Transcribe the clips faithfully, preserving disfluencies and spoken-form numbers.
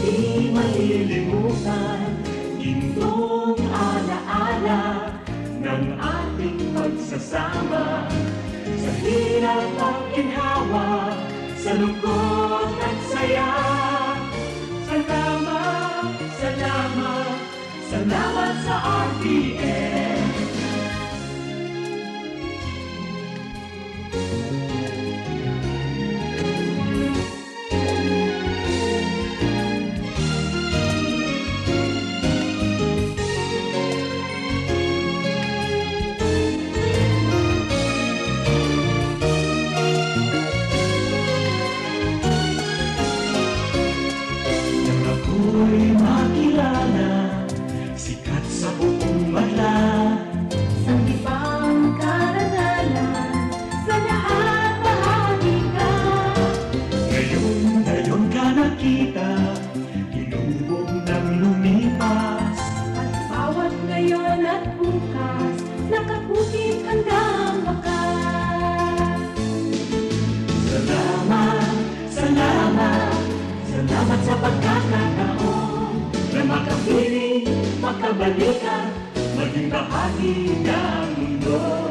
Di malilimutan, gintong alaala ng ating pagsasama. Sa hirap at ginhawa, sa lungkot at saya. Salamat, salamat, salamat sa R T N. Nang ako'y makilala, sikat sa buong banla. Sanggipang karangalan, sa lahat bahagi ka. Ngayon, ngayon ka nakita, hinubog nang lumipas. At bawat ngayon at bukas, nakaputik hanggang wakas. Salamat, salamat, salamat sa pagkakataon na makapiling, makabalikan, maging bahagi ng mundo.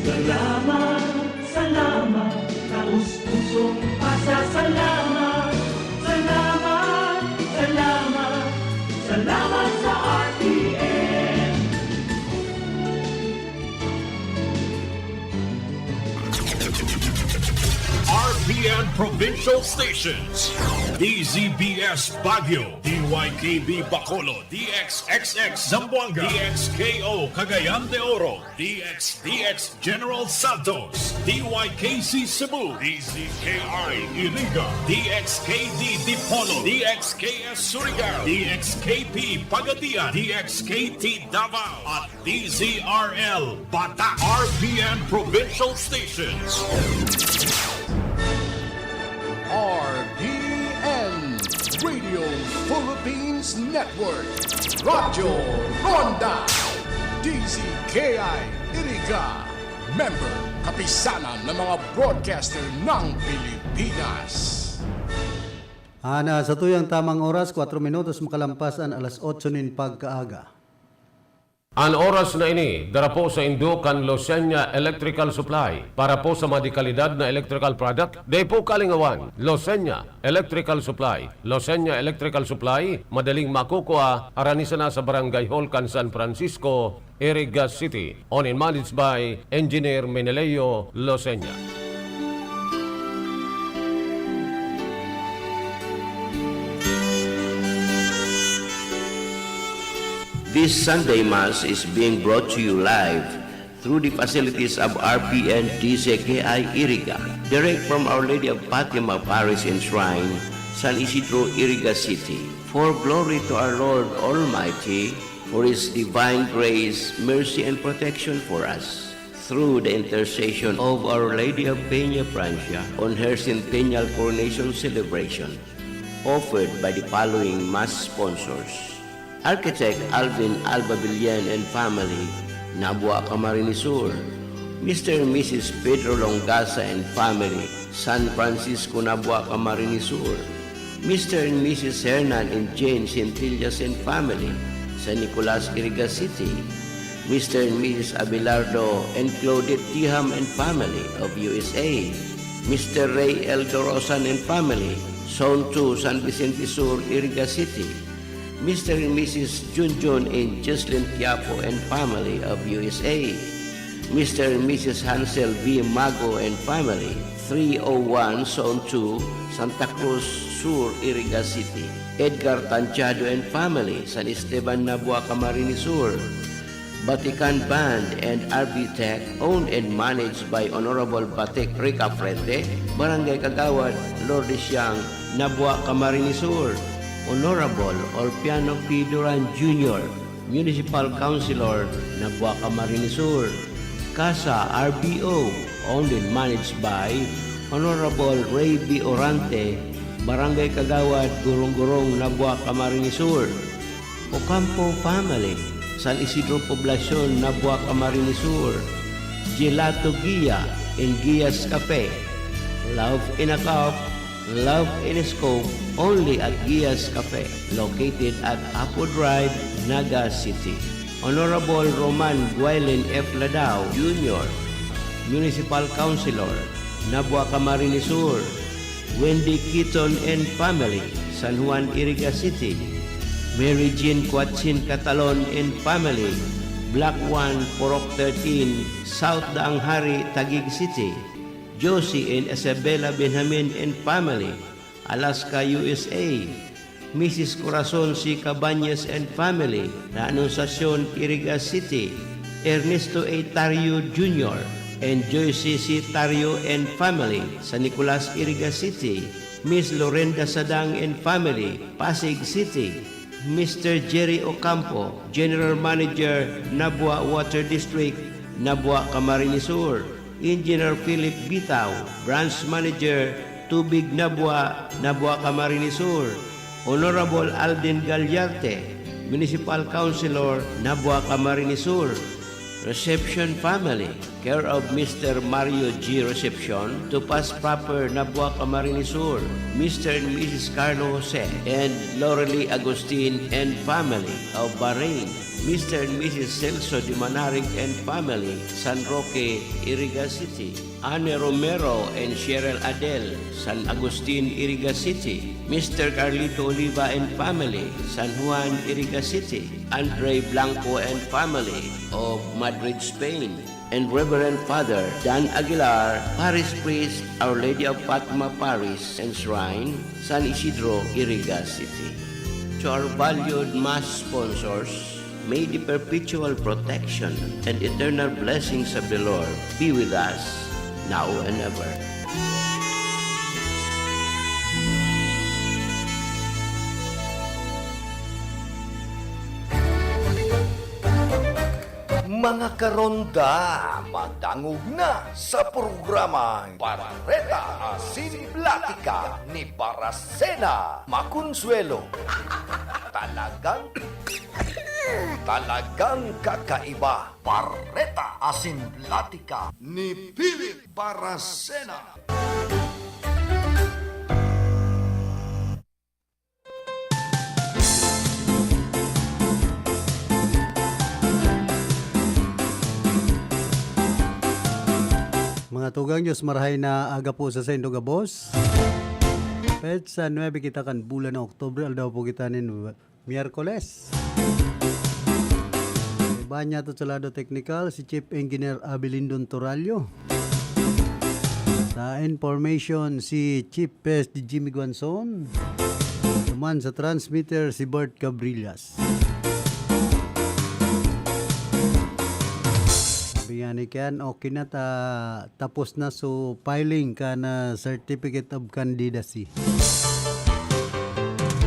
Salamat, salamat, taos pusong pasasalamat. Salamat, salamat, salamat sa R T N. R P N Provincial Stations, D Z B S Baguio, D Y K B Bacolod, D X X X Zamboanga, D X K O Cagayan de Oro, D X D X General Santos, D Y K C Cebu, D Z K I Iriga, D X K D Dipolog, D X K S Surigao, D X K P Pagadian, D X K T Davao, at D Z R L Bata, R P N Provincial Stations. R P N Radio Philippines Network, Radyo Ronda, D Z K I Iriga, member, Kapisanan ng mga Broadcaster ng Pilipinas. Ana, sa tuyang tamang oras, kwatro minutos makalampas an alas otso nin pagkaaga. An oras na ini, dara po saindo kan Losenya Electrical Supply. Para po sa madikalidad na electrical product, dai po kalingawan. Losenya Electrical Supply. Losenya Electrical Supply, madaling makukua, harani sana sa Barangay Hall kan San Francisco, Iriga City. Owned and managed by Engineer Meneleo Losenya. This Sunday Mass is being brought to you live through the facilities of R P N D Z K I Iriga, direct from Our Lady of Fatima Parish and Shrine, San Isidro, Iriga City. For glory to our Lord Almighty, for His divine grace, mercy, and protection for us, through the intercession of Our Lady of Peña Francia on her centennial coronation celebration, offered by the following Mass sponsors: Architect Alvin Alba Villen and family, Nabua, Camarines Sur; Mister and Missus Pedro Longasa and family, San Francisco, Nabua, Camarines Sur; Mister and Missus Hernan and Jane Centellas and family, San Nicolas, Iriga City; Mister and Missus Abelardo and Claudette Tiham and family of U S A; Mister Ray L Dorosan and family, Zone two, San Vicente Sur, Iriga City; Mister and Missus Junjun and Jocelyn Quiapo and family of U S A; Mister and Missus Hansel V Mago and family, three oh one Zone two, Santa Cruz Sur, Iriga City; Edgar Tanchado and family, San Esteban, Nabua, Camarines Sur; Vatican Band and R V Tech, owned and managed by Honorable Batik Rica Frente, Barangay Kagawad, Lourdes Siang, Nabua, Camarines Sur; Honorable Olpiano P Duran Junior, Municipal Councilor, Nabua, Camarines Sur; Casa R B O, owned and managed by Honorable Ray B Orante, Barangay Kagawad, Gurong-Gurong, Nabua, Camarines Sur; Ocampo family, San Isidro Poblacion, Nabua, Camarines Sur; Gelato Guia and Guia's Cafe, Love in a Cup, Love and Scope, only at Gia's Cafe, located at Apo Drive, Naga City. Honorable Roman Guilen F. Ladao Junior, Municipal Councilor, Nabua Camarines Sur. Wendy Keaton and family, San Juan, Iriga City. Mary Jean Cuatsin Catalon and family, Block one, Purok thirteen, South Daang Hari, Taguig City. Josie and Isabella Benjamin and family, Alaska, U S A. Misis Corazon C. Cabañas and family, La Anunciacion, Iriga City. Ernesto A. Tario Junior and Joyce C. Tario and family, San Nicolas, Iriga City. Miss Lorenda Sadang and family, Pasig City. Mister Jerry Ocampo, General Manager, Nabua Water District, Nabua, Camarines Sur. Engineer Philip Bitao, Branch Manager, Tubig Nabua, Nabua, Camarines Sur. Honorable Alden Gallarte, Municipal Councilor, Nabua, Camarines Sur. Reception family, care of Mister Mario G. Recepcion, Tupas Proper, Nabua, Camarines Sur. Mister and Missus Carlo Jose and Lorelie Agustin and family of Bahrain. Mister and Missus Celso Dimanarig and family, San Roque, Iriga City. Anne Romero and Cheryl Adel, San Agustin, Iriga City. Mister Carlito Oliva and family, San Juan, Iriga City. Andre Blanco and family of Madrid, Spain. And Reverend Father Dan Aguilar, Parish Priest, Our Lady of Fatima Parish and Shrine, San Isidro, Iriga City. To our valued mass sponsors, may the perpetual protection and eternal blessings of the Lord be with us now and ever. Mga karonda, madangog na sa programang Bareta asin Platika ni Barasena Makonsuelo. Talagang, talagang kakaiba. Bareta asin Platika ni Philip Barasena. Mga tugang, Diyos marahay na aga po sa saindo gabos. Petsa nuebe kita kan bulan na Oktubre, aldaw po kita nin Miyerkules. Iba niya to sa lado teknikal, si Chief Engineer Abilindon Torallo. Sa information, si Chief Pest Jimmy Guanzon. Duman sa transmitter, si Bert Cabrillas. Sabi nga ni Ken, okay na ta, tapos na so filing kan, ah, Certificate of Candidacy.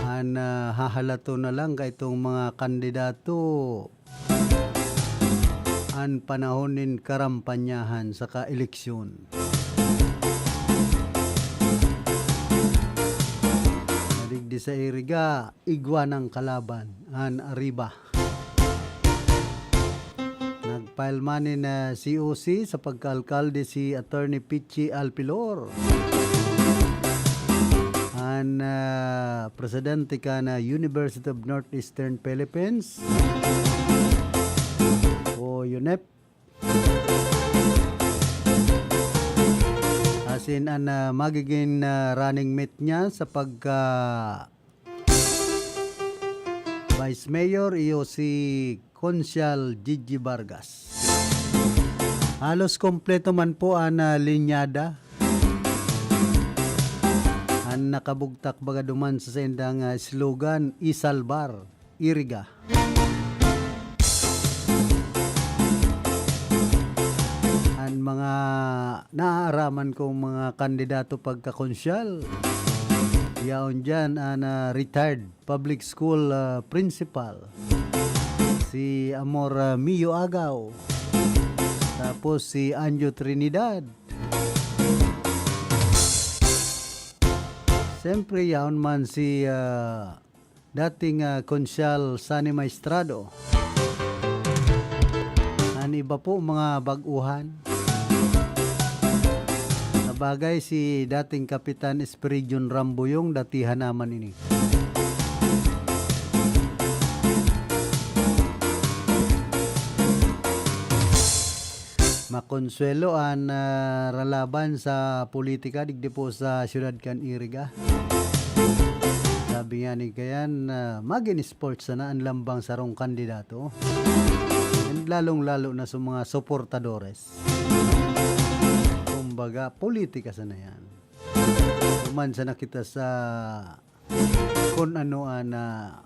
An, ah, hahalaton na lang kaitong mga kandidato an panahon nin karampanyahan saka eleksyon. Digdi sa Iriga, igwa ng kalaban, an Arriba. Nag-file man nin, ah, C O C sa pagkaalkalde si Attorney Pichi Alpilor. An, ah, presidente kan University of Northeastern Philippines o UNEP. Asin an, ah, magiging, ah, running mate niya sa pagka Vice Mayor, iyo si Konsyal Gigi Vargas. Halos kompleto man po an, ah, linyada. An nakabugtak baga duman sa saindang, ah, slogan, "Isalbar, Iriga." An mga naaaraman kong mga kandidato pagkakonsyal, yaon diyan an, ah, retired public school, ah, principal, si Amor, ah, Mio Agaw, tapos si Anjo Trinidad. Siyempre, yaon man si, ah, dating, ah, Konsyal Sonny Maestrado. An iba po, mga bag-uhan. Sa Bagay si dating Kapitan Espiridion Rambo yung datihan naman ini. Makonsuelo an, ah, ralaban sa politika digdi po sa siyudad kan Iriga. Sabi nga ni Kayan, ah, magin sports sana an lambang sarong kandidato. And lalong-lalo na sa mga suportadores. Kumbaga, politika sana yan. Duman sana kita sa kun ano an, ah,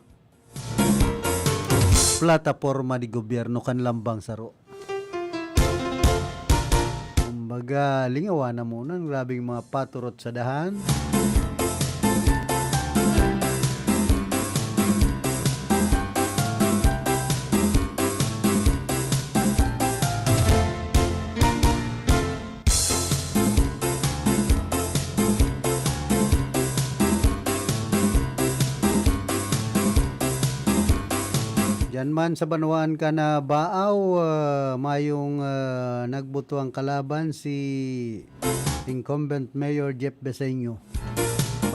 plataporma de gobyerno kan lambang saro. Kumbaga, lingawa na muna ang grabing mga paturot sa dahan. Diyan man sa banwaan kan Baao, ah, mayong, ah, nagbutuang kalaban si incumbent Mayor Jeff Beseño.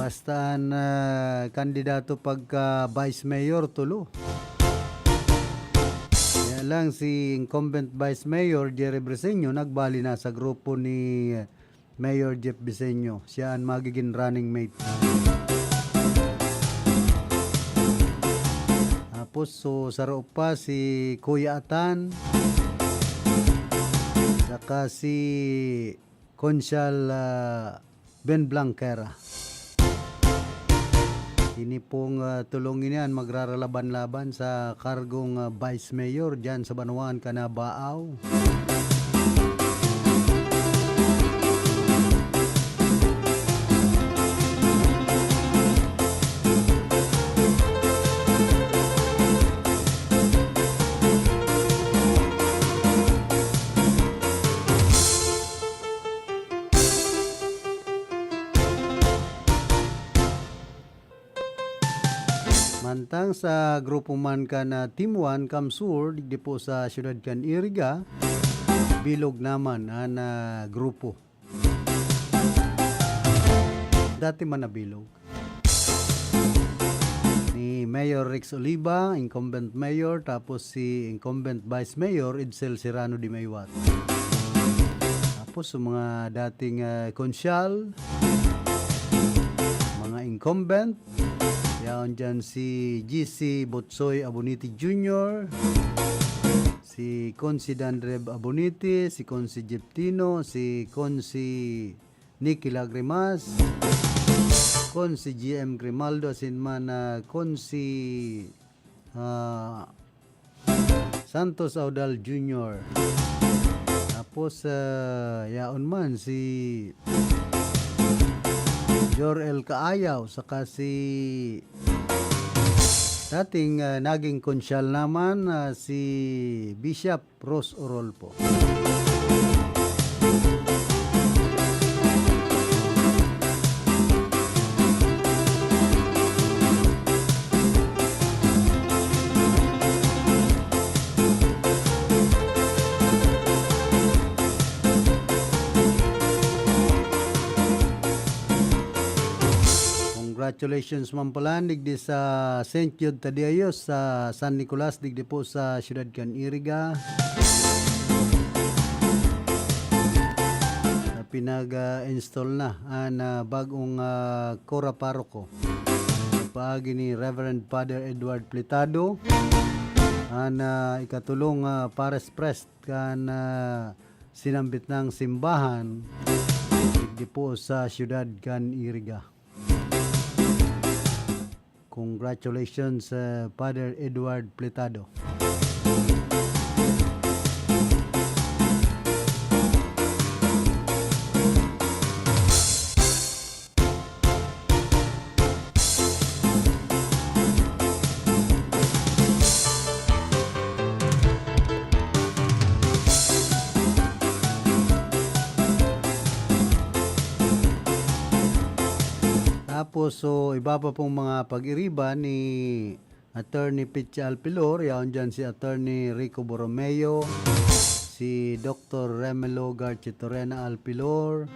Basta an, ah, kandidato pagka vice mayor, tulo. Kaya lang si incumbent vice mayor Jerry Briseño nagbali na sa grupo ni Mayor Jeff Biseño. Siya an magiging running mate. Tapos, so, saro pa si Kuya Atan, saka si Konsyal, ah, Ben Blanquera. Ini pong, ah, tulong ini an magraralaban-laban sa kargong, ah, Vice Mayor diyan sa banwaan kan Baao. Mantang sa grupo man kan Team One, Camsur, digdi po sa siyudad kan Iriga, bilog naman an, ah, grupo. Dati man na bilog. Ni Mayor Rex Oliva, incumbent mayor, tapos si incumbent vice mayor, Edsel Serrano de Maywat. Tapos sa mga dating, ah, konsyal, mga incumbent, yaon dyan si G C Botsoy Abonite Junior, si Consi Dandreb Abonite, si Consi Jeptino, si Consi Nicky Lagrimas, Consi G M Grimaldo, asin man, ah, Consi, ah, Santos Audal Junior. Tapos, ah, yaon man si Jor-el Caayaw, saka si dating, ah, naging konsyal naman, ah, si Bishop Ros Orolpo. Congratulations man pala digdi sa Saint Jude Tadiayos sa San Nicolas, digdi po sa siyudad kan Iriga. Na pinag-install na an, ah, bag-ong, ah, Cura Paroko. Sa paagi ni Reverend Father Edward Plitado, an, ah, ikatulong, ah, Pares Priest kan, ah, sinambit nang simbahan, digdi po sa siyudad kan Iriga. Congratulations, uh, Father Edward Plitado. Tapos, so, iba pa pong mga pag-iriba ni Attorney Pichi Alpilor, yaon dyan si Attorney Rico Borromeo, si Doktor Remelo Garchitorena Alpilor,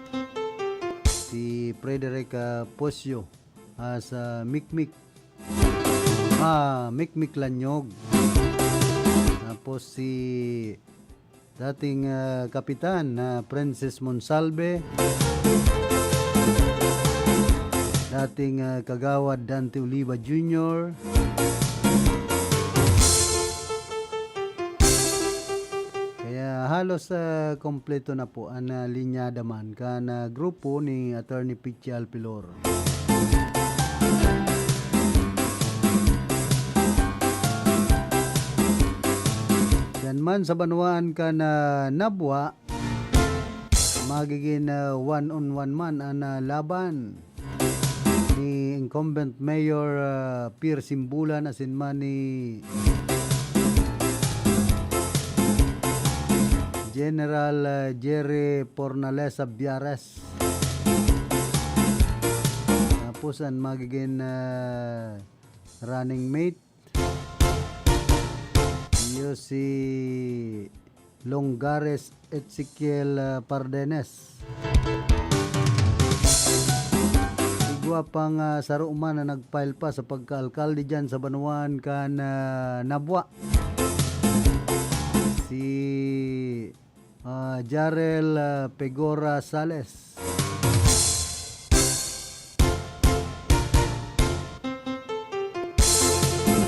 si Frederick, ah, Posio, ah, sa Mikmik. Ah, Mikmik Lanyog. Tapos si dating, ah, kapitan na Princess Monsalve, dating, ah, kagawad Dante Oliva Junior. Kaya halos, ah, kompleto na po an, ah, linyada man kan, ah, grupo ni Attorney Pichi Alpilor. Diyan man sa banwaan kan, ah, Nabua, magiging, ah, one on one man an, ah, laban ni incumbent Mayor, ah, Pierre Simbulan asin man ni General, ah, Jerry Pornalesa Biares. Tapos an magiging, ah, running mate, iyo si Longares Ezekiel, ah, Pardenes. Igwa pang, ah, saro man na nag-file pa sa pagkaalkalde diyan sa banwaan kan, ah, Nabua. Si, ah, Jarel, ah, Pegora Sales.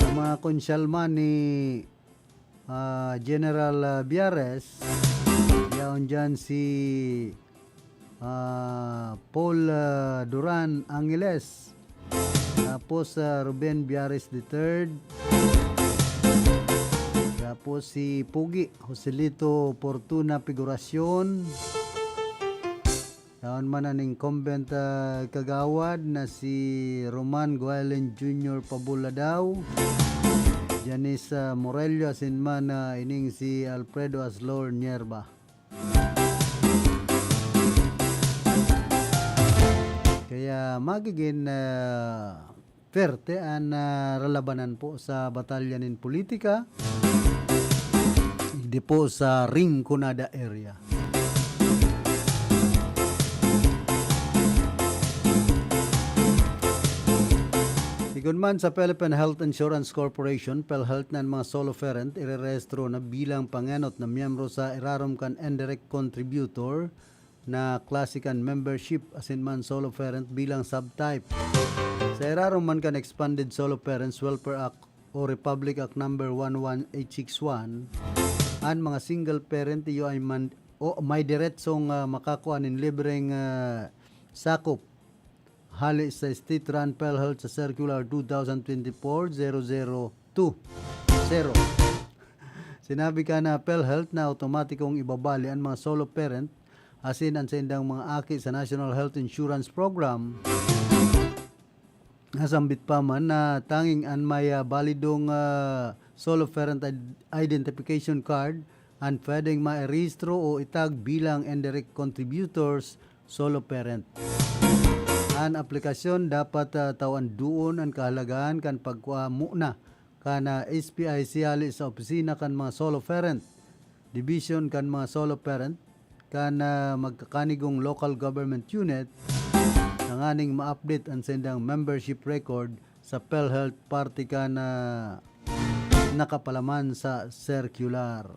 Sa mga konsyal man ni, ah, General, ah, Biares, yaon dyan si, ah, Paul, ah, Duran Angeles, tapos, ah, Ruben Biares the third, tapos si Pugi, Joselito Fortuna Figuracion, yaon man an incumbent, ah, kagawad na si Roman Gualen Junior Pabuladaw, Janice, ah, Morello, asin man, ah, ining si Alfredo Aslor Nierba. Kaya magiging, ah, perte an, ah, lalabanan po sa batalya nin politika, di po sa Rinconada area. Sigon man sa Philippine Health Insurance Corporation, PhilHealth, na an mga solo parent irerehistro na bilang pangenot na miyembro sa irarom kan indirect contributor na klase kan membership asin man solo parent bilang subtype. Sa irarom man kan Expanded Solo Parents Welfare Act o Republic Act Number one one eight six one, an mga single parent iyo ay man, o may diretsong, ah, makakua nin libreng, ah, sakop hali sa state-run PhilHealth sa Circular two thousand twenty-four zero zero two zero. Sinabi kan PhilHealth na awtomatikong ibabali an mga solo parent asin an saindang mga aki sa National Health Insurance Program. Nasambit pa man na tanging an may, ah, balidong, ah, solo parent id-, identification card an pwedeng mairehistro o itag bilang indirect contributors, solo parent. An aplikasyon dapat, ah, tawan doon an kahalagahan kan pagkua muna kan, ah, S P I C hali sa opisina kan mga solo parent, division kan mga solo parent, kan, ah, magkakanigong local government unit, tanganing ma-update an saindang membership record sa PhilHealth parte kan, ah, nakapalaman sa circular.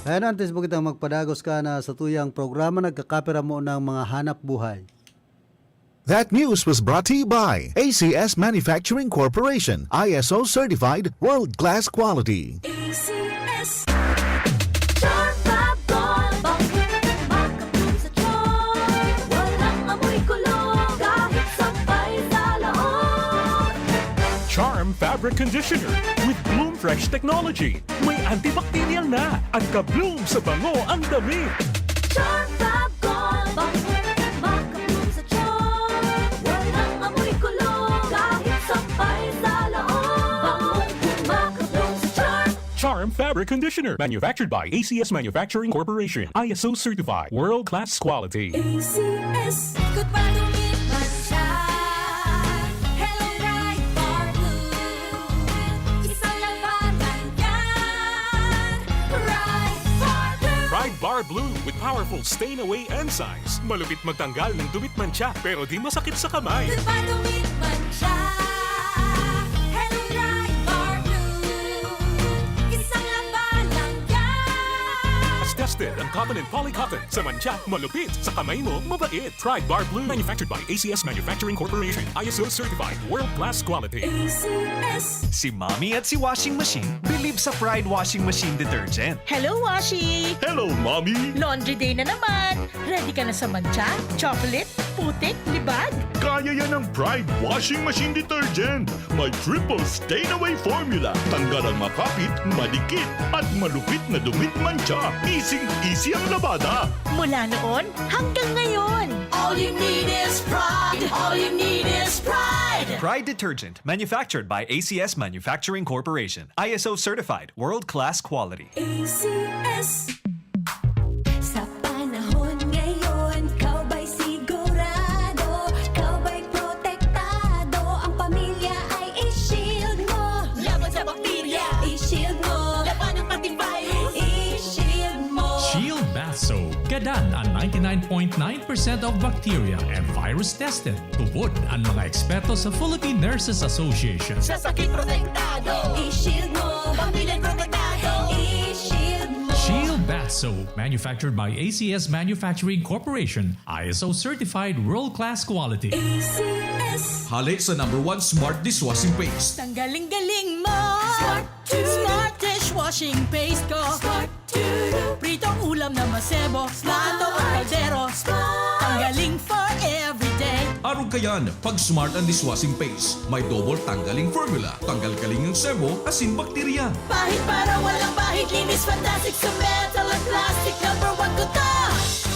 Ayan, antes po kitang magpadagos kan satuyang programa, nagkakapira mo ng mga hanap buhay. That news was brought to you by A C S Manufacturing Corporation, I S O certified, world-class quality. A C S. Charm Fab Gold, bang makabloom sa charm. Walang amoy kulog, kahit sampay sa laot. Charm Fabric Conditioner with Bloom Fresh Technology. May antibacterial na. Ang ka-bloom sa bango ang damit. Charm Fab Gold, bang makabloom sa charm. Walang amoy kulog, kahit sampay sa laot. Bangong makabloom sa charm. Charm Fabric Conditioner, manufactured by A C S Manufacturing Corporation, I S O certified, world-class quality. A C S. Ikot pa, lumipat siya. Hello, Bright Park Blue. Isa lang ba Blue with powerful stain away enzymes. Malupit magtanggal ng dumit mantsa, pero di masakit sa kamay. Diba dumit mantsa? Hello Pride Bar Blue. Isang laba lang yan. As tested ang cotton and poly cotton. Sa mantsa, malupit. Sa kamay mo, mabait. Pride Bar Blue. Manufactured by A C S Manufacturing Corporation. I S O certified. World class quality. A C S. Si Mommy at si Washing Machine believe sa Pride Washing Machine Detergent. Hello, Washi! Hello, Mommy! Laundry day na naman! Ready ka na sa mantsa, chocolate, putik, libag? Kaya yan ng Pride Washing Machine Detergent. May triple stain away formula. Tanggal ang makapit, madikit, at malupit na dumit mantsa. Easy-easy ang labada. Mula noon hanggang ngayon! All you need is pride. All you need is pride. Pride Detergent, manufactured by A C S Manufacturing Corporation. I S O certified, world-class quality. A C S. Sa panahon ngayon, ikaw ba'y sigurado? Ikaw ba'y protektado? Ang pamilya ay i-shield mo. Laban sa bakterya, i-shield mo. Labanan pati virus, i-shield mo. Shield Bath Soap. Gadan an ninety-nine point nine percent of bacteria and virus tested. Tubod an mga eksperto sa Philippine Nurses Association. Sa sakit protektado, i-shield mo. Pamilya protektado, i-shield mo. Shield Bath Soap, manufactured by A C S Manufacturing Corporation, I S O certified world-class quality. A C S. Hale sa number one smart dishwashing paste. Tanggaling galing mo! Smart to. Smart dishwashing paste ko! Smart to. Pritong ulam na masebo, plato o kaldero. Tanggaling for everyday. Arog kayan, pag smart ang dishwashing paste. May double tanggaling formula. Tanggal kaling ang sebo, asin bakterya. Pahid para walang bahid, linis fantastic sa metal at plastic. Number one ko to!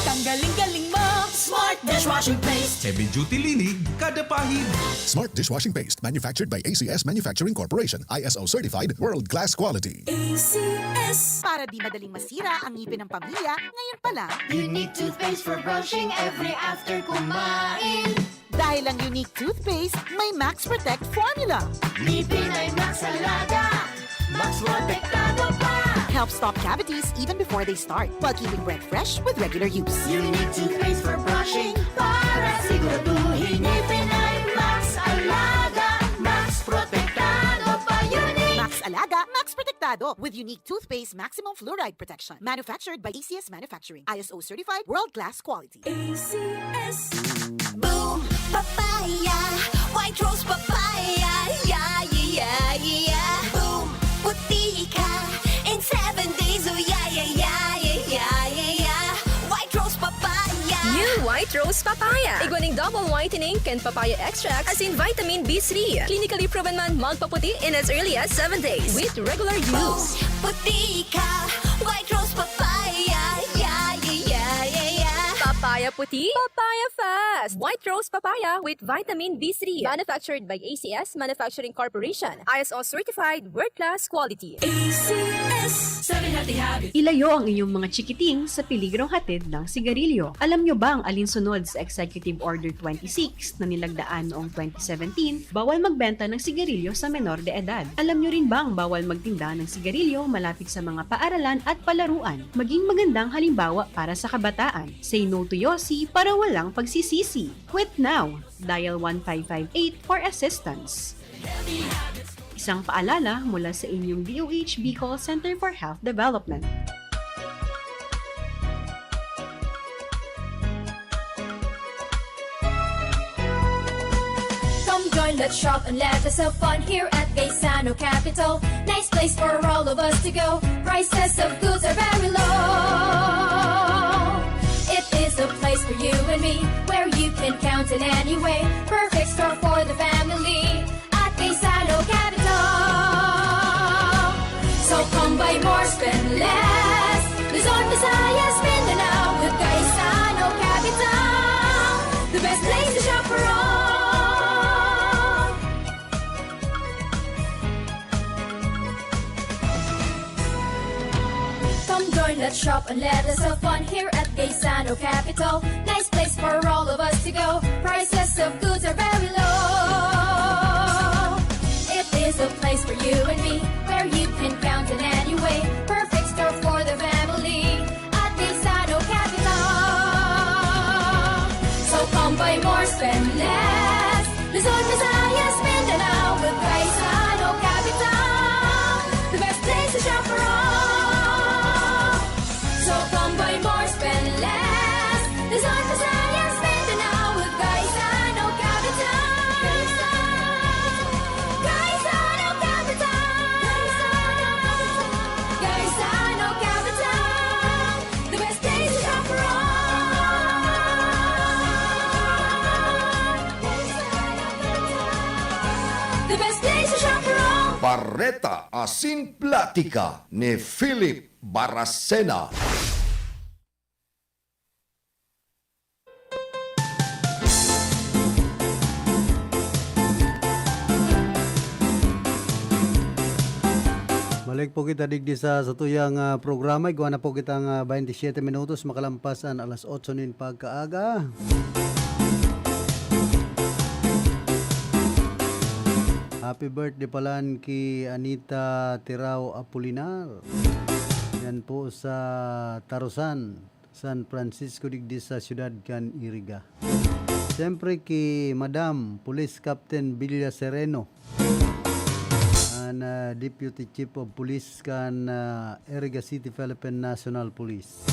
Tanggaling galing mo! Smart dishwashing paste! Heavy duty linig, kada pahid. Smart dishwashing paste, manufactured by A C S Manufacturing Corporation, I S O certified, world class quality. A C S. Para di madaling masira ang ngipin ng pamilya, ngayon pa lang. Unique toothpaste for brushing every after kumain. Dahil ang Unique Toothpaste, may Max Protect Formula. Ngipin ay Max Alaga. Max Protektado pa. Helps stop cavities even before they start, while keeping breath fresh with regular use. Unique toothpaste for brushing para siguraduhin ngipin ay Max Alaga. Max Protektado pa. Unique. Max Alaga, Max Protektado with Unique Toothpaste Maximum Fluoride Protection. Manufactured by A C S Manufacturing. I S O certified, world-class quality. A C S. Boom! Papaya! White Rose Papaya! Yeah, yeah, yeah, yeah! Boom! Puti ka in seven days! Oh, yeah, yeah, yeah, yeah, yeah, yeah, yeah! White Rose Papaya! New White Rose Papaya. Igwa ning double whitening kan papaya extract asin vitamin B three. Clinically proven man magpaputi in as early as seven days with regular Boom! use. Puti ka! White Rose Papaya! Yeah, yeah, yeah, yeah, yeah! Papaya puti, papaya fast. White Rose Papaya with vitamin B three. Manufactured by A C S Manufacturing Corporation. I S O certified, world-class quality. A C S. Seven Healthy Habits. Ilayo ang inyong mga chikiting sa peligrong hatid ng sigarilyo. Alam nyo ba ang alinsunod sa Executive Order twenty-six na nilagdaan noong twenty seventeen? Bawal magbenta ng sigarilyo sa menor de edad. Alam nyo rin bang bawal magtinda ng sigarilyo malapit sa mga paaralan at palaruan? Maging magandang halimbawa para sa kabataan. Say no to yosi para walang pagsisisi. Quit now! Dial one five five eight for assistance. Isang paalala mula sa inyong D O H Bicol Center for Health Development. Come join, let's shop and let us have fun here at Gaisano Capital. Nice place for all of us to go. Prices of goods are very low. It is a place for you and me, where you can count in any way. Perfect store for the family at Gaisano Capital. So come buy more, spend less. Luzon, Visayas, Mindanao with Gaisano Capital. The best place to shop for all. Come join, let's shop and let us have fun here at Gaisano Capital. Nice place for all of us to go. Prices of goods are very low. It is a place for you and me, where you can count in any way. Perfect store for the family at Gaisano The best place to shop around. Bareta asin platika ni Philip Baracena. Balik po kita digdi sa, sa tuyang, ah, programa. Igwa na po kitang, ah, baynte siyete minutos makalampas an alas otso nin pagkaaga. Happy birthday palan ki Anita Tirao Apolinar. Yan po sa Tarusan, San Francisco, digdi sa siyudad kan Iriga. Siyempre ki Madam Police Captain Villa Sereno, an, ah, Deputy Chief of Police kan, ah, Iriga City, Philippine National Police.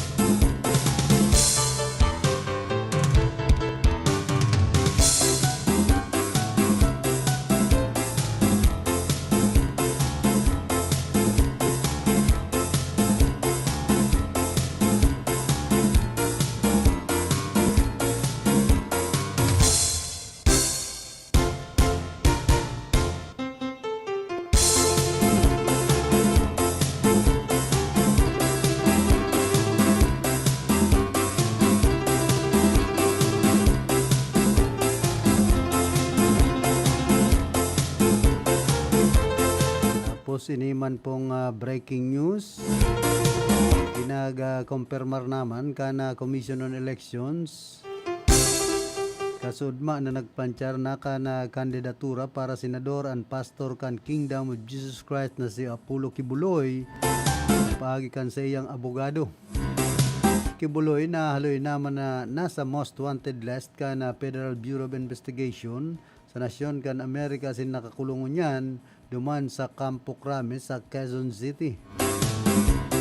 Tapos ini man pong, ah, breaking news. Pinag, ah, kumpirmar naman kan, ah, Commission on Elections. Kasudma na nagpanchar na kan, ah, kandidatura para senador an pastor kan Kingdom of Jesus Christ na si Apollo Kibuloy, paagi kan saiyang abogado. Kibuloy na haloy naman na nasa most wanted list kan, ah, Federal Bureau of Investigation sa nasyon kan Amerika asin nakakulong ngunyan duman sa Campo Crame sa Quezon City.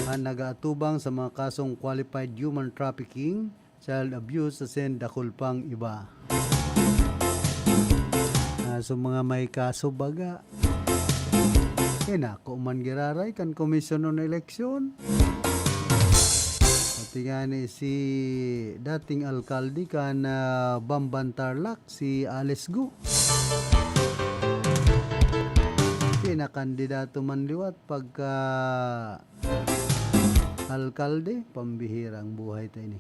An nag-aatubang sa mga kasong qualified human trafficking, child abuse asin dakul pang iba. Ah, so mga may kaso baga, eh, nako man giraray kan Commission on Election. Pati nga ni si dating alkalde kan, ah, Bamban Tarlac, si Alice Go. Pinakandidato man liwat pagka alkalde, pambihirang buhay ta ini.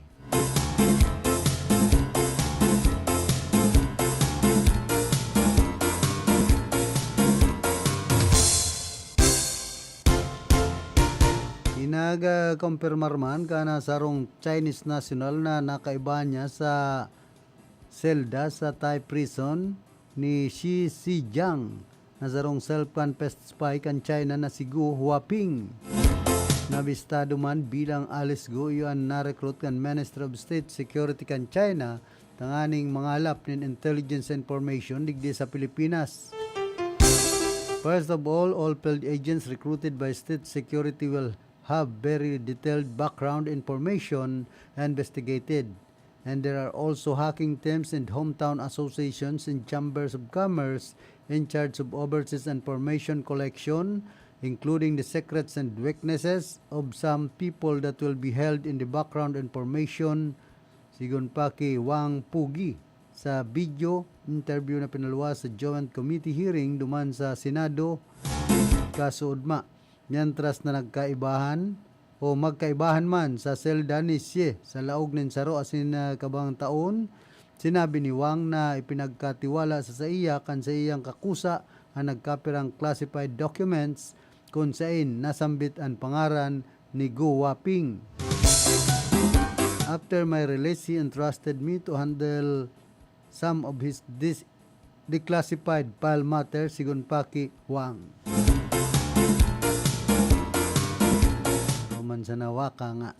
Inaga kumpirmar man kan sarong Chinese national na nakaiba niya sa selda sa Thai prison ni Shi Zhejiang, na sarong self-confessed spy kan China na si Gu Huaping. Nabistado man bilang Alice Gu, iyo an na-recruit kan Ministry of State Security kan China tanganing mangalap nin intelligence information digdi sa Pilipinas. First of all, all field agents recruited by state security will have very detailed background information investigated. And there are also hacking teams and hometown associations and chambers of commerce in charge of overseas information collection, including the secrets and weaknesses of some people that will be held in the background information, sigon pa ki Wang Pugi sa video interview na pinaluwas sa Joint Committee hearing duman sa Senado, kasuodma. Mientras na nagkaibahan o magkaibahan man sa selda ni Xie sa laog nin saro asin, ah, kabang taon, sinabi ni Wang na ipinagkatiwala sa saiya kan saiyang kakusa an nagkapirang classified documents kun sain nasambit an pangaran ni Gu Waping. After my release, he entrusted me to handle some of his dis-, declassified file matter, sigon pa ki Wang. Human sa nawaka nga.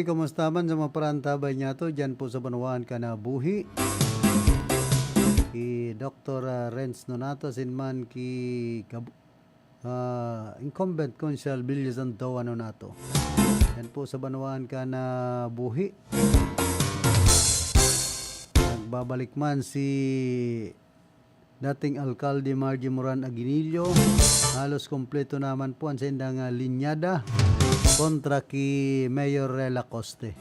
Kumusta man sa mga parantabay niyato diyan po sa banwaan kan, ah, buhi? Ki Doktor, ah, Renz Nonato, asin man ki Kab-, ah, incumbent Konsehal Billy Santo, ano na to. Yan po sa banwaan kan, ah, buhi. Nagbabalik man si dating Alkalde Margie Moran Aguinillo. Halos kompleto naman po ang saindang, ah, linyada kontra ki Mayor Rela Coste.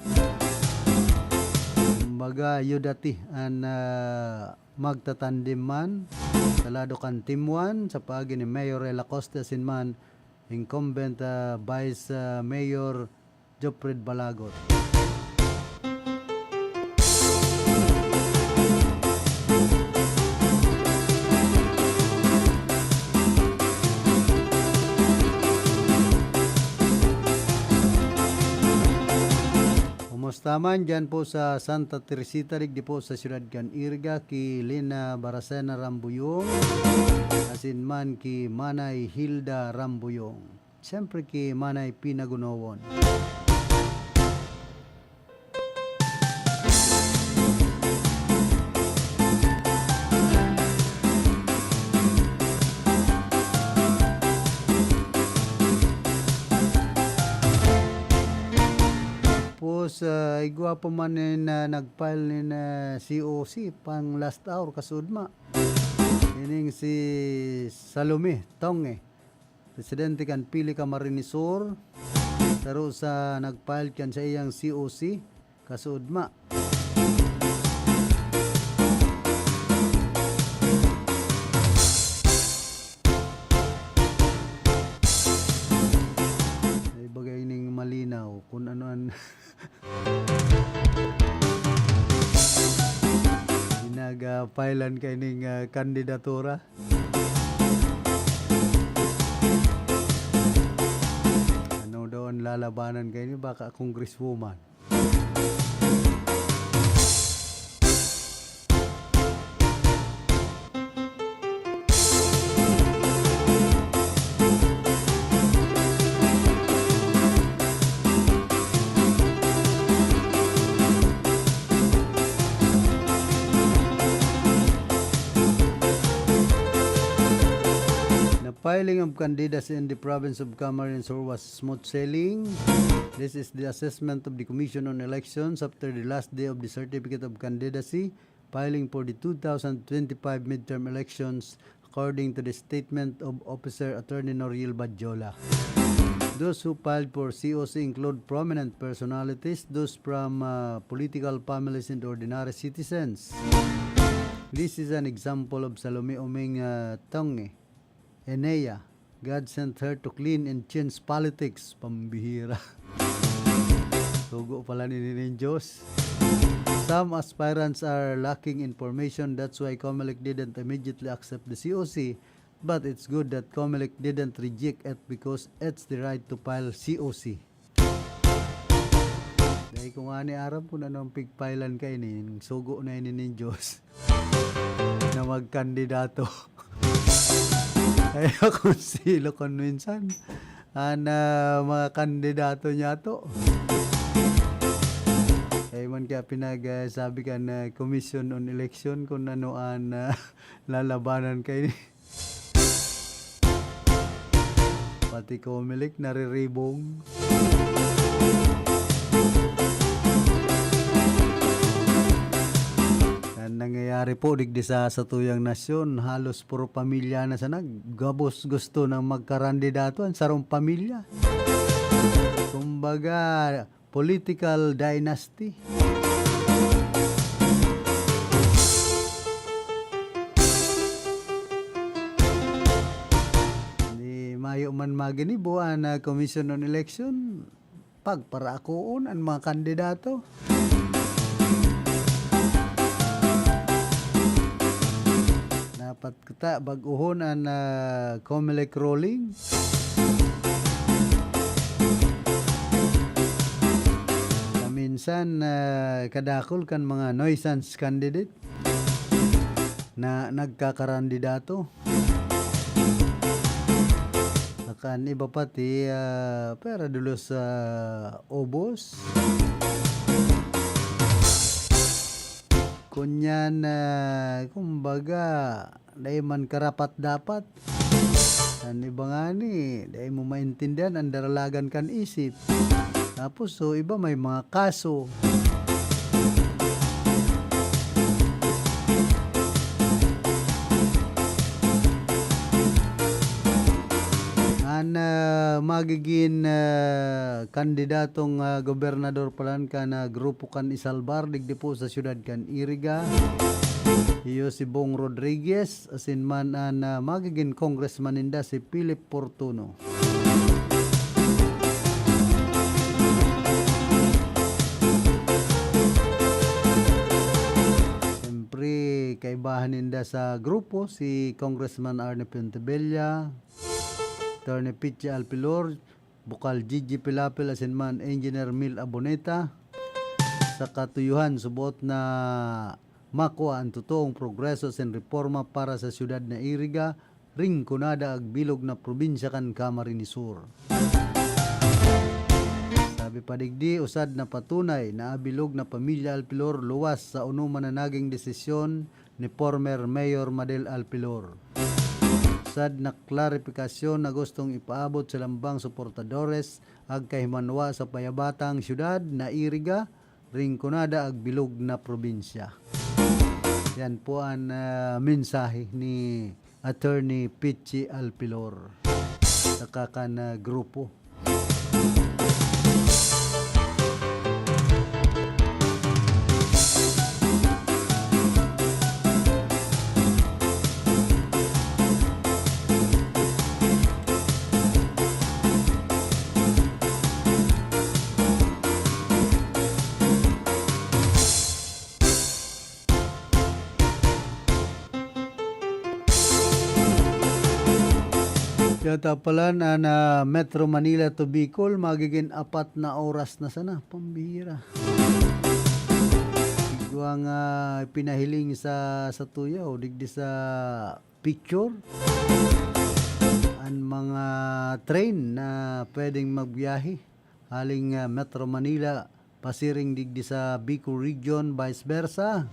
Kumbaga, iyo dati an, ah, magtatandem man sa lado kan Team One sa paagi ni Mayor Rela Coste asin man incumbent, ah, Vice, ah, Mayor Jopred Balagot. Kumusta man diyan po sa Santa Teresita, digdi po sa siyudad kan Iriga, ki Lina Baracena Rambuyong, asin man ki Manay Hilda Rambuyong. Siyempre ki Manay Pinagunowon. Tapos, ah, igwa pa man nin, ah, nag-file nin, ah, C O C, pang last hour, kasudma. Ining si Salome Tonge. Presidente kan Pili Camarines Sur, saro sa nag-file kan saiyang C O C, kasuodma. Ay, bagay ning malinaw kung ano an Ginagapailan kaining, ah, kandidatura. Ano daw ang lalabanan kaini? Baka congresswoman. The filing of candidacy in the province of Camarines Sur was smooth sailing. This is the assessment of the Commission on Elections after the last day of the certificate of candidacy filing for the two thousand twenty-five midterm elections, according to the statement of Officer Attorney Noriel Badjola. Those who filed for C O C include prominent personalities, those from, uh, political families, and ordinary citizens. This is an example of Salome Oming, uh, Tonge, Enea, God sent her to clean and change politics. Pambihira. Sugo pala ni nin Diyos. Some aspirants are lacking information, that's why Comelec didn't immediately accept the C O C. But it's good that Comelec didn't reject it because it's the right to file C O C. Dai ko ngani aram kun ano an pigpailan kaini, sugo na ini nin Diyos na magkandidato. Kaya kung silo kun minsan, an, ah, mga kandidato niyato. Kaya man kaya pinag, ah, sabi kan, ah, Commission on Election kung ano an, ah, lalabanan kaini. Pati Comelec nariribong. Yan nangyayari po digdi sa satuyang nasyon. Halos puro pamilya na sana gabos gusto na magkarandidato. Ang sarong pamilya. Kumbaga, political dynasty. Ni mayo man maginibo an, ah, Commission on Election, pagparakoon an mga kandidato. Dapat kita bag-ohon an, ah, Comelec ruling. Paminsan, ah, kadakul kan mga nuisance candidate na nagkakarandidato. Sa Kan iba pati, ah, pwera dulos sa ubos. Kunyan, ah, kumbaga, dai man karapat-dapat. An iba ngani, dai mo maintindihan an daralagan kan isip. Tapos, so, iba may mga kaso. An, ah, magigin, ah, kandidatong, ah, gobernador palan kan, ah, grupo kan Isalbar, digdi po sa siyudad kan Iriga. Iyo si Bong Rodriguez, asin man an, ah, magigin congressman ninda si Philip Fortuno. Siyempre, kaibahan ninda sa grupo, si Congressman Arnie Pontevilla, Attorney Pichi Alpilor, Bukal Gigi Pilapil, asin man Engineer Mil Aboneta, sa katuyuhan, suboot na makua an totoong progreso asin reforma para sa siyudad na Iriga, Rinconada ag bilog na probinsya kan Camarines Sur. Sabi pa digdi, usad na patunay na an bilog na pamilya Alpilor luwas sa anoman na naging desisyon ni former Mayor Madel Alpilor. Usad na klaripikasyon na gustong ipaabot sa lambang suportadores ag kahimanwa sa payabatang siyudad na Iriga, Rinconada ag bilog na probinsya. Yan po an, ah, mensahe ni Attorney Pichi Alpilor saka kan, ah, grupo. Yata pala na, na Metro Manila to Bicol, magiging apat na oras na sana. Pambihira. Igwa nga pinahiling sa, sa tuyaw, digdi sa picture. An mga train na pwedeng magbiyahe haling, ah, Metro Manila, pasiring digdi sa Bicol Region, vice versa.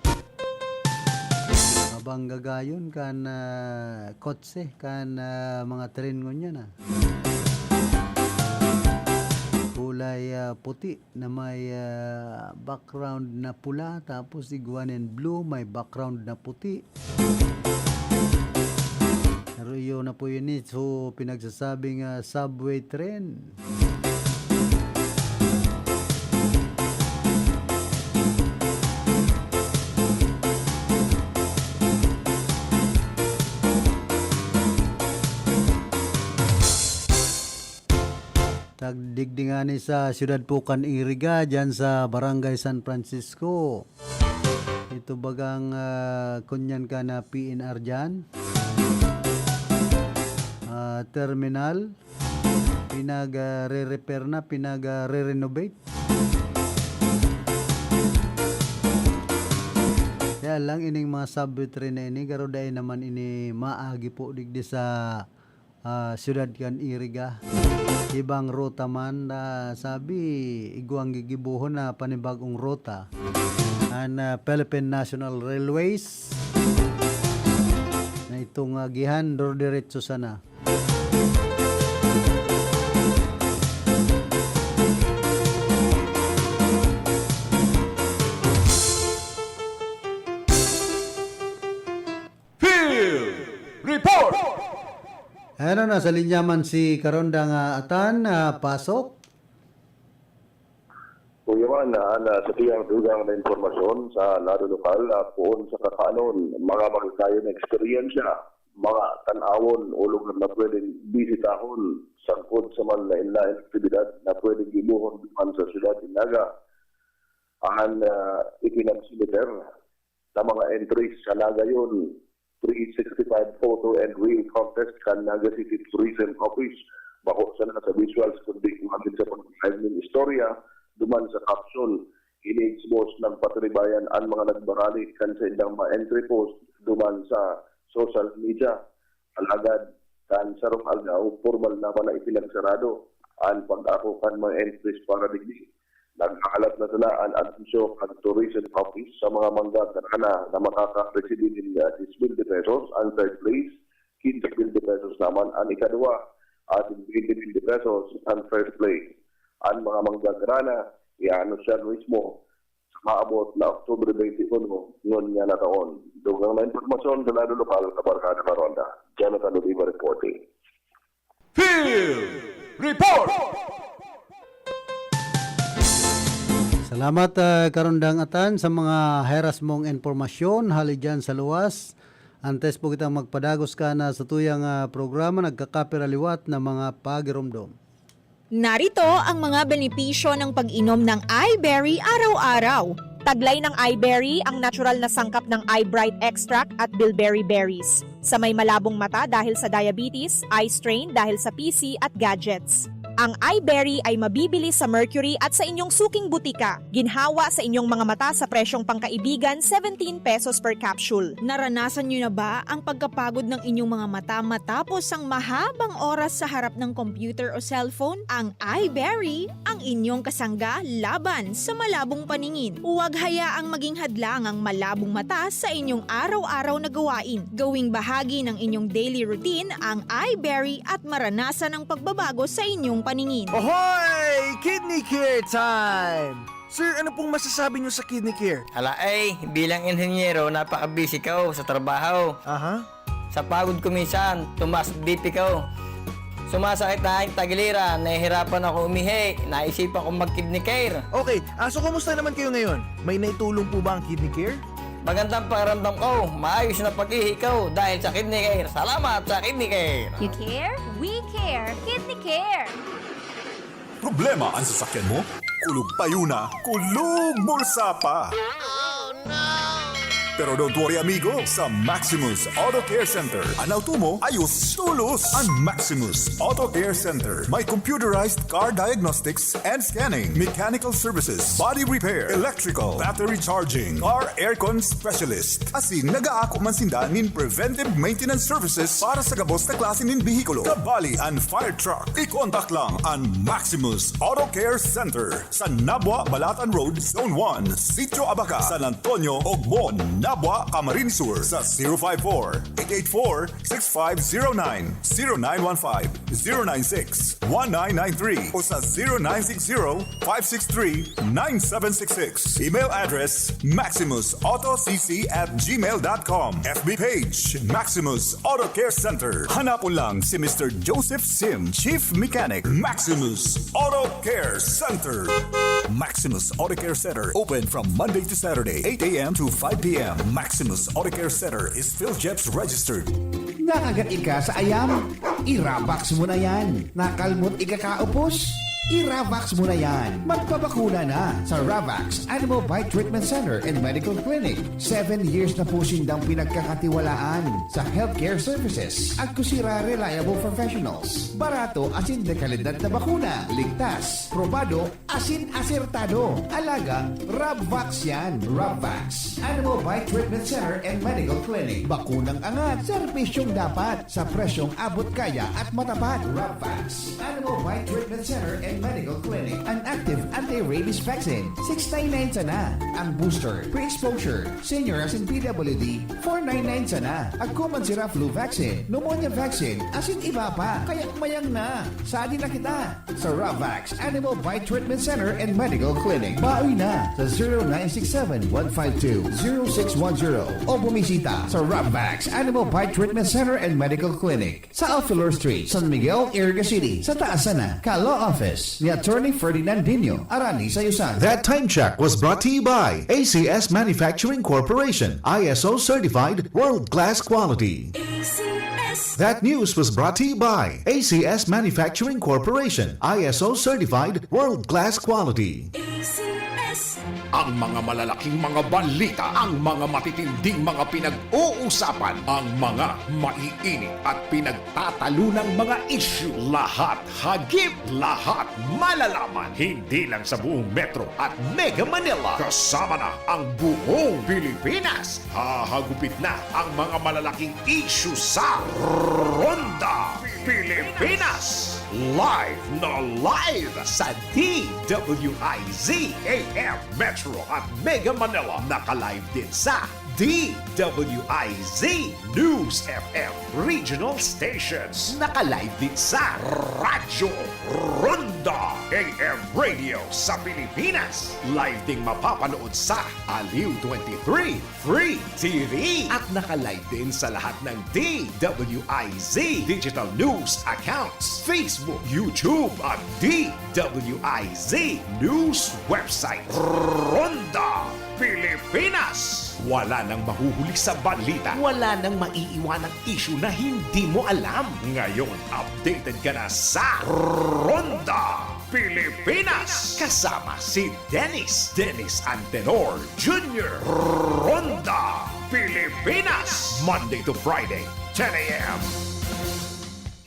Mabangga gayon kan, ah, kotse, kan, ah, mga tren ngunyan, ah. Kulay, ah, puti na may, ah, background na pula, tapos igwa nin blue, may background na puti. Pero iyo na po yun eh. So, pinagsasabing, ah, subway train. Tagdigdi ngani sa siyudad po kan Iriga, dyan sa Barangay San Francisco. Ito bagang, ah, kunyan ka na P N R dyan. Ah, terminal. Pinag, ah, re-repair na, pinag, ah, re-renovate. Kaya lang, ining mga subway train na ini, garo dai naman ini maagi po digdi sa ah, siyudad kan Iriga. Ibang ruta man, ah, sabi, igwang gigibohon na panibagong ruta. An, ah, Philippine National Railways na itong, ah, gihan, dor-, diretso sana. Field Report! Ano, nasa linya man si Karonda nga Atan, ah, pasok? Kuya Juan, ah, na sa tiyang dugang na impormasyon sa lado lokal, ah, poon sa kakanon, mga magkakayo na eksperyensya, mga tan-awon o lugar na pwedeng bisitahon, sagkod sa man na inlain aktibidad na pwedeng gibohon duman sa siyudad Naga, an, ah, ikinabsiliter na mga entries sa Nagayon three sixty-five Photo and Reel Contest kan Naga City Tourism Office. Bako sana sa visuals, kundi magin sa pag-live nin istorya, duman sa caption, ini expose nagpatiribayan an mga nagbarali kan sa indang mga entry post duman sa social media. Alagad, Kan sarong aldaw, pormal naman na ipinagsarado an pag-ako kan mga entries para digdi. Naghahalat na sana an anunsyo kan Tourism Office sa mga manggagrana na makakaresibir nin, ah, diyes mil de pesos an third place, quince mil de pesos naman an ikaduwa, asin bente mil de pesos an first place. An mga manggagrana, i-aanunsiyar mismo sa maabot na Oktubre twenty-one ngunyan na taon. Dugang na impormasyon sa Lado Lokal, Kabarkada Karonda. Jonathan Oliva reporting. Field Report! Salamat, ah, Karondang Atan, sa mga heras mong impormasyon hali dyan sa luwas. Antes po kitang magpadagos ka na sa tuyang, ah, programa, nagkakapira liwat na mga pagiromdom. Narito ang mga benepisyo ng pag-inom ng iBerry araw-araw. Taglay ng iBerry ang natural na sangkap ng iBright Extract at Bilberry Berries. Sa may malabong mata dahil sa diabetes, eye strain dahil sa P C at gadgets. Ang iBerry ay mabibili sa Mercury at sa inyong suking butika. Ginhawa sa inyong mga mata sa presyong pangkaibigan, seventeen pesos per capsule. Naranasan nyo na ba ang pagkapagod ng inyong mga mata matapos ang mahabang oras sa harap ng computer o cellphone? Ang iBerry, ang inyong kasangga laban sa malabong paningin. Huwag hayaang maging hadlang ang malabong mata sa inyong araw-araw na gawain. Gawing bahagi ng inyong daily routine ang iBerry at maranasan ang pagbabago sa inyong paningin. Ohoy! Kidney Care time! Sir, ano pong masasabi niyo sa Kidney Care? Ala ay, bilang inhenyero, napaka-busy ko sa trabaho. Aha. Sa pagod ko minsan, tumaas B P ko. Sumasakit na ang tagiliran, nahihirapan ako umihi, naisipan kong mag-Kidney Care. Okay, ah, so kumusta naman kayo ngayon? May naitulong po ba ang Kidney Care? Magandang pakiramdam ko, maayos na pag-ihi ko dahil sa Kidney Care. Salamat sa Kidney Care! You care? We care! Kidney Care! Problema an sasakyan mo? Kulog payo na, kulog bulsa pa! Pero don't worry amigo, sa Maximus Auto Care Center, an auto mo ayos tolos! An Maximus Auto Care Center may computerized car diagnostics and scanning, mechanical services, body repair, electrical, battery charging, car aircon specialist. Asin nag-aako man sinda nin preventive maintenance services para sa gabos na klase nin behikulo, kabali an fire truck. I-contact lang an Maximus Auto Care Center sa Nabua, Balatan Road, Zone one, Sitio Abaca, San Antonio, Ogmon, Nabua, Camarines Sur sa zero five four, eight eight four, six five zero nine, zero nine one five, zero nine six, one nine nine three o sa zero nine six zero, five six three, nine seven six six. Email address, maximus auto c c at gmail dot com. F B page, Maximus Auto Care Center. Hanapon lang si Mister Joseph Sim, Chief Mechanic, Maximus Auto Care Center. Maximus Auto Care Center, open from Monday to Saturday, eight a.m. to five p.m. Maximus Auto Care Center is PhilGEPS registered. Nakagat ika sa ayam? I-Ravax mo na yan. Nakalmot ika kaupos? I-Ravax mo na yan. Magpabakuna na sa Ravax Animal Bite Treatment Center and Medical Clinic. Seven years na po sindang pinagkakatiwalaan sa healthcare services. At kusira reliable professionals. Barato asin de kalidad na bakuna. Ligtas, probado, asin asertado. Alagang Rabvax yan. Rabvax Animal Bite Treatment Center and Medical Clinic. Bakunang angat, serbisyong dapat, sa presyong abot kaya at matapat. Rabvax Animal Bite Treatment Center and Medical Clinic. An active anti-rabies vaccine, six nine nine sana. Ang booster, pre-exposure, senior asin P W D, four nine nine sana. Agko man sira flu vaccine, pneumonia vaccine, asin iba pa. Kaya mayang na. Sadi na kita sa Ravax Animal Bite Treatment Center and Medical Clinic. Baoy na sa zero nine six seven, one five two, zero six one zero o bumisita sa Ravax Animal Bite Treatment Center and Medical Clinic sa Alfilor Street, San Miguel, Iriga City, sa taas sana ka Law Office ni Attorney Ferdinand Dino, Arani sa Yusan. That time check was brought to you by A C S Manufacturing Corporation, I S O certified, world-class quality. A C S. That news was brought to you by A C S Manufacturing Corporation, I S O certified, world-class quality. A C S. Ang mga malalaking mga balita, ang mga matitinding mga pinag-uusapan, ang mga maiinit at pinagtatalunang mga isyu, lahat hagip, lahat malalaman. Hindi lang sa buong Metro at Mega Manila, kasama na ang buong Pilipinas. Hahagupit na ang mga malalaking isyu sa Ronda Pilipinas. Live na live sa D W I Z A M Metro at Mega Manila. Naka-live din sa D W I Z News F M Regional Stations. Naka-live din sa Radyo Ronda A M Radio sa Pilipinas. Live ding mapapanood sa Aliw twenty-three Free T V. At naka-live din sa lahat ng D W I Z digital news accounts, Facebook, YouTube, at D W I Z news website. Ronda Pilipinas. Wala nang mahuhuli sa balita. Wala nang maiiwanang isyu na hindi mo alam. Ngayon, updated ka na sa Ronda Pilipinas. Kasama si Dennis, Dennis Antenor Junior. Ronda Pilipinas, Monday to Friday, ten a m.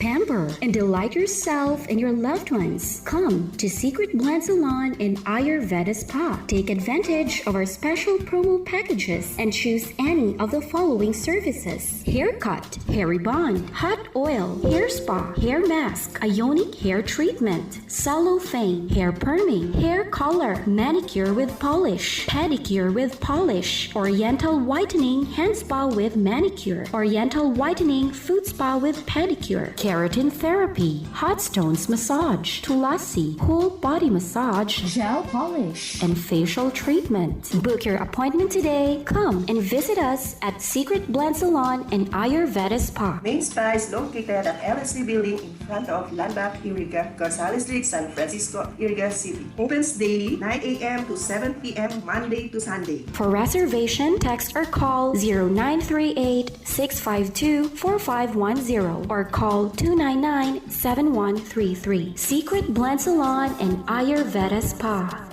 Pamper and delight yourself and your loved ones. Come to Secret Blend Salon and Ayurveda Spa. Take advantage of our special promo packages and choose any of the following services: haircut, hair rebond, hot oil, hair spa, hair mask, ionic hair treatment, cellophane, hair perming, hair color, manicure with polish, pedicure with polish, oriental whitening, hand spa with manicure, oriental whitening, foot spa with pedicure, keratin therapy, hot stones massage, tulasi, whole body massage, gel polish, and facial treatment. Book your appointment today. Come and visit us at Secret Blend Salon and Ayurveda Spa. Main Spa is located at L S C Building in front of Landmark Iriga, Gonzales Street, San Francisco, Iriga City. Opens daily, nine a m to seven p m, Monday to Sunday. For reservation, text or call zero nine three eight, six five two, four five one zero or call two nine nine, seven one three three. Secret Blend Salon and Ayurveda Spa.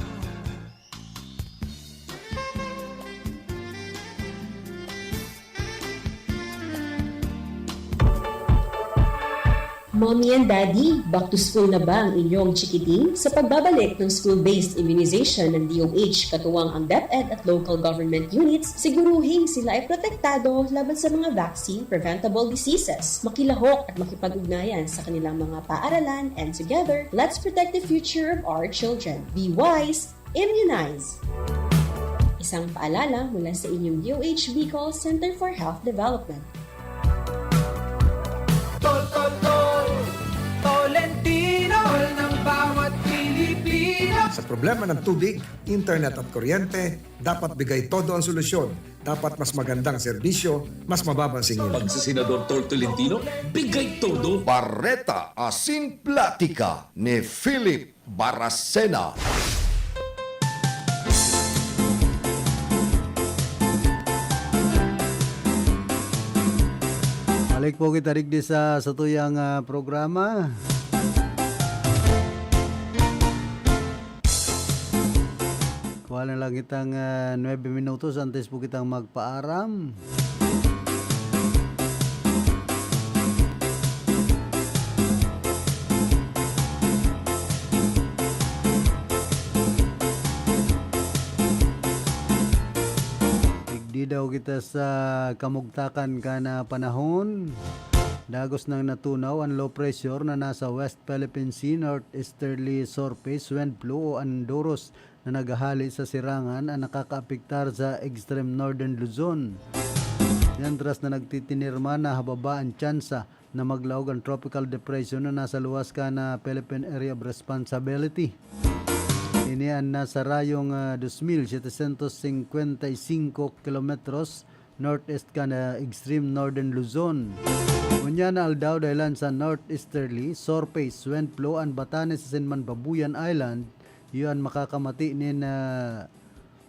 Mommy and Daddy, back to school na ba ang inyong chikiting? Sa pagbabalik ng school-based immunization ng D O H, katuwang ang DepEd at local government units, siguruhing sila ay protektado laban sa mga vaccine-preventable diseases. Makilahok at makipag-ugnayan sa kanilang mga paaralan, and together, let's protect the future of our children. Be wise, immunize! Isang paalala mula sa inyong D O H Bicol Center for Health Development. Tol, tol, tol. Tolentino, tol ng bawat Pilipino. Sa problema ng tubig, internet at kuryente, dapat bigay todo ang solusyon. Dapat mas magandang serbisyo, mas mababang singil. Pag si Senador Tol Tolentino, bigay todo. Bareta asin platika ni Philip Baracena. Balik po kita digdi sa satuyang, ah, programa. Kuha na lang kitang, ah, nuebe minutos antes po kitang magpaaram. Digdi daw kita sa kamugtakan kan, ah, panahon. Dagos nang natunaw an low pressure na nasa West Philippine Sea, northeasterly surface wind flow o an DORUS na naghahali sa sirangan an nakakaapektar sa extreme northern Luzon. Mientras na nagtitinirma na hababa an tsansa na maglaog an tropical depression na nasa luwas kan, ah, Philippine Area of Responsibility. Ini an nasa rayong, ah, dos mil setecientos cincuenta y cinco kilometros northeast kan, ah, extreme northern Luzon. Unya na aldaw, dahelan sa northeasterly surface wind flow an Batanes asin Manbabuyan Island, iyo an makakamati nin, ah,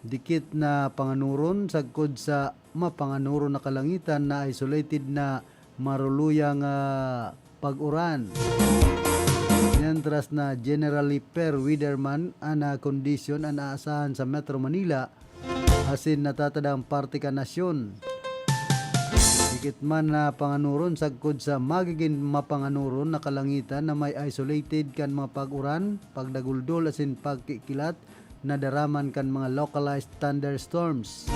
dikit na panganoron sagkod sa mapanganoron na kalangitan na isolated na maruluyang, ah, pag-uran. Centras na generally fair weather man an, ah, kondisyon an aasahan sa Metro Manila asin natatadang parte kan nasyon. Dikit man na panganoron sagkod sa magigin mapanganoron na kalangitan na may isolated kan mga pag-uran, pagdaguldol asin pagkikilat na daraman kan mga localized thunderstorms.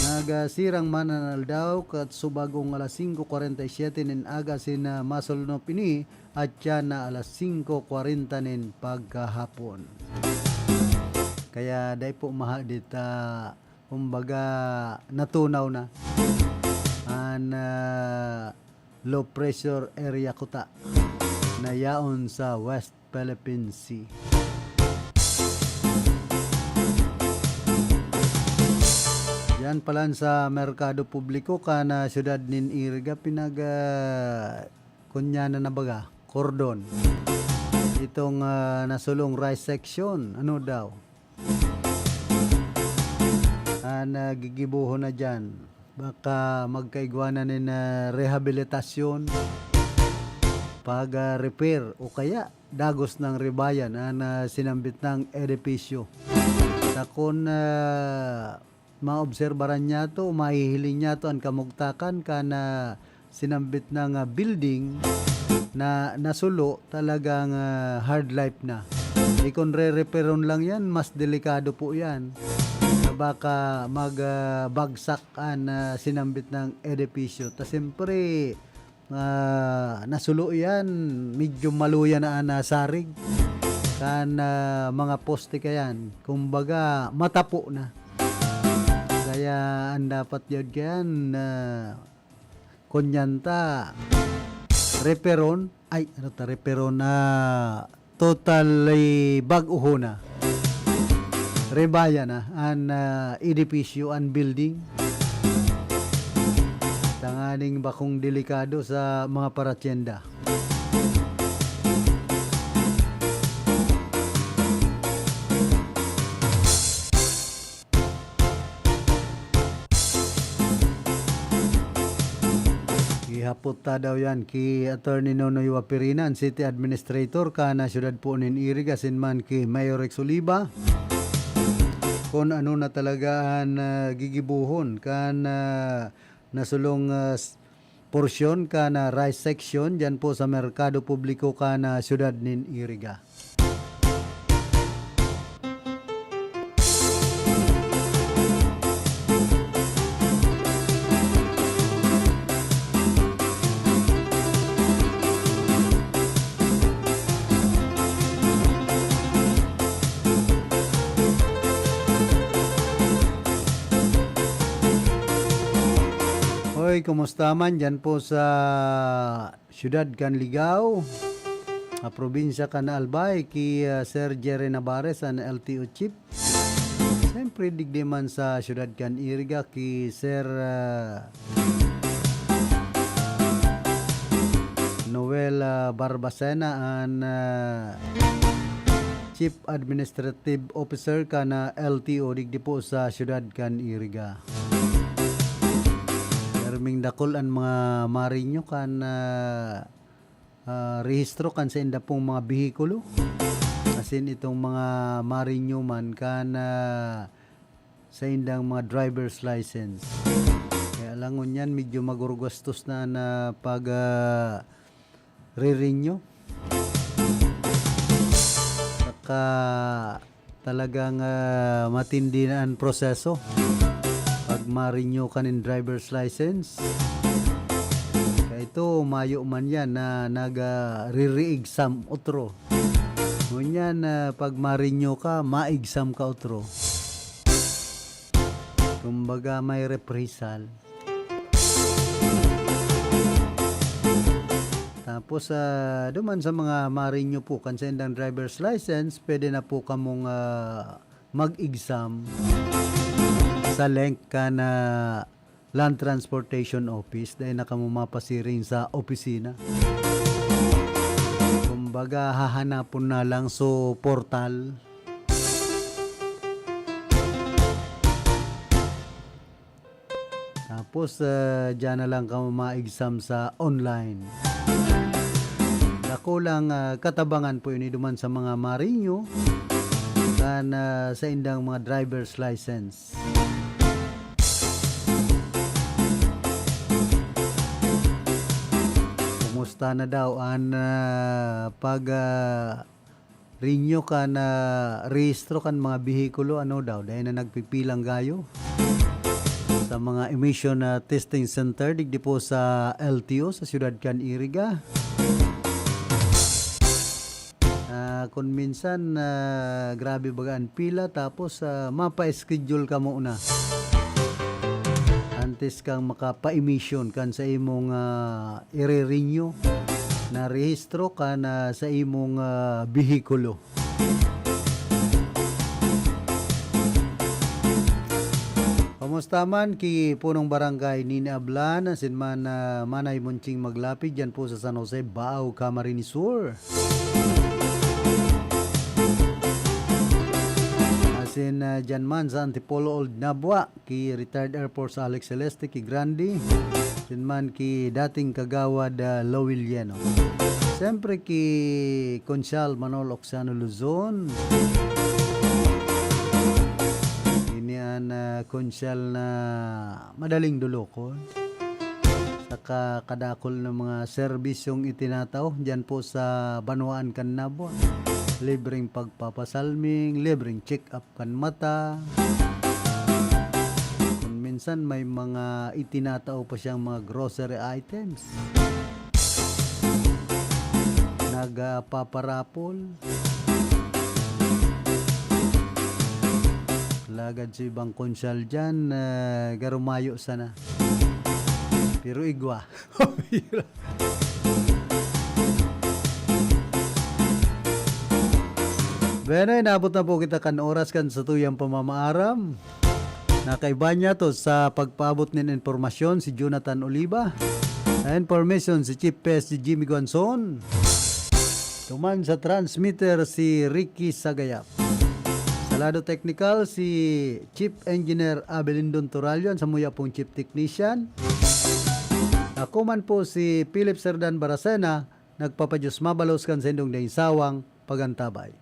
Nagasirang man an aldaw kat subagong alas singko kwarenta y siyete nin aga asin, ah, masulunop ini at siya na alas singko kwarenta nin pagkahapon. Kaya dai po mahadit, ah, kumbaga, natunaw na an, ah, low pressure area kuta na yaon sa West Philippine Sea. Diyan palan sa merkado publiko kan, ah, siyudad nin Iriga, pinag, ah, kunyanan na baga, kordon. Itong, ah, nasulong rice section, ano daw? An, ah, gigibohon na diyan. Baka magkaigwa na nin, ah, rehabilitasyon, pag, ah, repair o kaya dagos ng ribayan an, ah, sinambit nang edipisyo. Sakon, ah, maobserbaran niyato, mahihiling niyato an kamugtakan kan, ah, sinambit nang, ah, building na nasulo, talagang, ah, hard life na. Di kun re-repair-on lang yan, mas delikado po yan. Na baka mag, ah, bagsak an, ah, sinambit nang edipisyo. Ta siyempre, ah, nasulo yan, medyo maluya na an nasarig kan, ah, mga poste kayan. Kumbaga, matapo na. Kaya an dapat yun kayan, ah, kunyan ta, reperon, ay, ano ta, reperon, ah, totally bag-ohon na. Rebaya na an, ah, edipisyo, an building. Tanganing bakong delikado sa mga paratyenda. Ihapot ta daw yan ki Attorney Nonoy Wapirina, an City Administrator kan, ah, siyudad po nin Iriga, asin man ki Mayor Rex Oliva, kun ano na talaga an, ah, gigibohon kan, ah, nasulong, ah, s-, porsyon kan, ah, rice section diyan po sa merkado publiko kan, ah, siyudad nin Iriga. Hoy, kumusta man diyan po sa siyudad kan Ligao, ah, probinsya kan Albay, ki, ah, Sir Jerry Navarez, an L T O chief. Siyempre, digdi man sa siyudad kan Iriga, ki Sir, ah, Noel, ah, Barbacena, an, ah, Chief Administrative Officer kan, ah, L T O digdi po sa siyudad kan Iriga. Perming dakul an mga marinyo kan, ah, ah, rehistro kan sainda pong mga behikulo. Asin itong mga marinyo man kan, ah, saindang mga driver's license. Kaya lang ngunyan, medyo magurgastos na na pag, ah, re-renew. Saka talagang, ah, matindi na an proseso pag ma-renew ka nin driver's license. Kaya ito, mayo man yan na nag, ah, re-re-exam otro. Ngunyan, ah, pag ma-renew ka, ma-exam ka otro. Kumbaga, may reprisal. Tapos, ah, duman sa mga ma-renew po kan saindang driver's license, pwede na po kamong, ah, mag-exam sa link kan Land Transportation Office. Dai na kamo mapasiring sa opisina. Kumbaga, hahanapon na lang so portal. Tapos, ah, diyan na lang kamo ma-exam sa online. Dak-, Kulang, ah, katabangan po ini duman sa mga marinyo kan, ah, saindang mga driver's license. Kumusta na daw an, ah, pag, ah, renew kan, ah, rehistro kan mga behikulo? Ano daw, dai na nagpipilang gayo sa mga emission, ah, testing center digdi po sa L T O sa siyudad kan Iriga. Ah, kun minsan, ah, grabe baga an pila, tapos, ah, mapa-schedule ka muna antes kang makapa-emission kan sa imong, ah, ire-renew na rehistro kan, ah, sa imong, ah, behikulo. Kumusta man ki punong barangay Nini Ablan, asin man, ah, Manay Monching Maglapig, diyan po sa San Jose, Baao, Camarines Sur. Asin, ah, diyan man sa Antipolo, Old Nabua, ki retired Air Force Alex Celeste, ki Grandi, asin man ki dating kagawad, ah, Lowell Yeno. Siyempre ki Konsyal Manolo Oxiano Luzon. Ini an, ah, konsyal na madaling dulokon. Saka kadakol na mga serbisyong itinatao diyan po sa banwaan kan Nabua. Libreng pagpapasalming, libreng check-up kan mata. Kun minsan may mga itinatao pa siyang mga grocery items. Nagpaparapol. Lagad sa ibang konsyal diyan, ah, garo mayo sana. Pero igwa. Bueno, inabot na po kita kan oras kan satuyang pamamaaram. Nakaiba niya to sa pagpaabot nin impormasyon si Jonathan Oliva. Sa information si Chief P S si Jimmy Guanzon. Tuman sa transmitter si Ricky Sagayap. Sa lado teknikal si Chief Engineer Abelindon Turalyon, samuya pong Chief Technician. Ako man po si Philip Serdan Baracena, nagpapadiyos mabalos kan saindong daing sawang pagantabay.